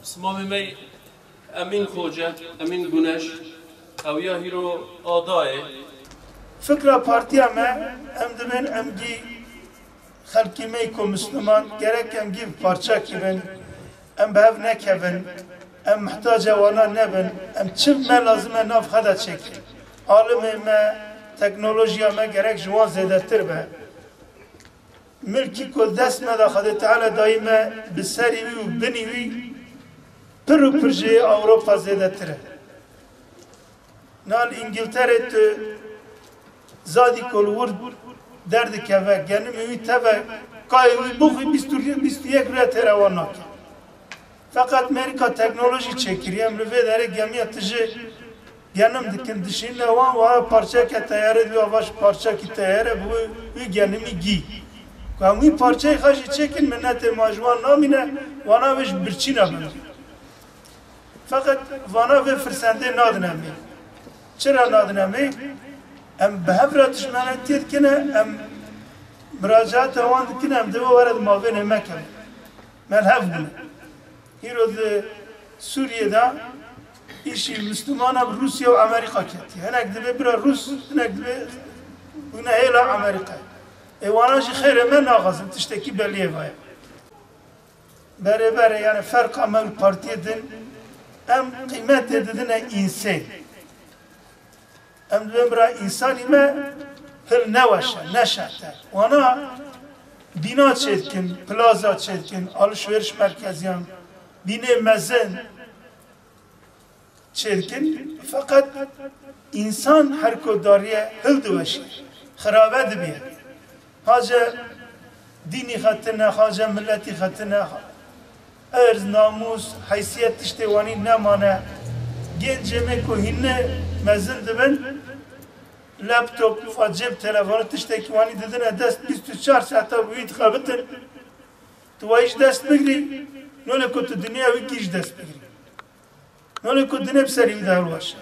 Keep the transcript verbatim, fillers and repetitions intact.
Simamê me Emîn Xoce, Emîn Guneş, ew ya hîro adayê. Fikra partiya me, em dibên em gî xelkî me yî ku Misliman, gerek em gî parçakî bin, em bi hev nekevin, em mihtaca wana nebin, em çi me lazim e nav xwe de çêkin. Alimê me, teknolojiya me gerek ji wan zêdetir be. Milkî ku dest me de Xwedê Teala dayî me, bi serî wî û binî wî pir û pir ji Ewropa zêdetir e. Nal Îngilterê tu zadî ku li wir derdikeve, genimê wî teve, kayê wî bixwî bîst û, bîst û yek rûyê têra wan nake. Feqet Amerîka teknolojî çêkiriye, em li vê derê gemiya tije genim dikin, dişîne wan, wa parçeke teyare dibe, ava ji parçekî teyare bi wî, wî genimî gî. Ku em wî parçeyê xwe jî çêkin, minetê ma ji wan namîne, wana wê ji birçîna bimîne. Feqet vana vê firsendê nadin em ê. Çira nadin em ê? Em bi hev re dijmenetiyê dikine, em muracaata wan dikine, em divê were di mabênê me kevin. Me li hev bûne. Hîro di Sûriyê de îşî Mislimana bi Rûsya û Amerîka ketiye. Hinek dibê bira Rûs, hinek dibê bûne hêla Amerîkayê. Ê wana jî xêrê me naxwazin, tiştekî beliyê vaye. Berê berê, yani ferqa me û partiyê din, em qîmetê didine însê. Em dibên bira însanî me hil neweşe, neşerte. Wana bîna çêdikin, plaza çêdikin, alişveriş merkeziyan, bînê mezin çêdikin. Feqet însan her ku dariye hil diweşî, xirabe dibiye. Hace dînî xetine, hace milletî xetine, erz, namûs, heysiyet tiştê wanî nemane. Gencê me ku hînê mezin dibin, laptop, fa cêb telefonu, tiştekî wanî didine dest, bîst û çar saeta bi wî dixebitin. Tu wayî ji dest bigirî, nolê ku tu dinya wî kî ji dest bigirî. Nolê ku dinê bi serî wî de hilweşe.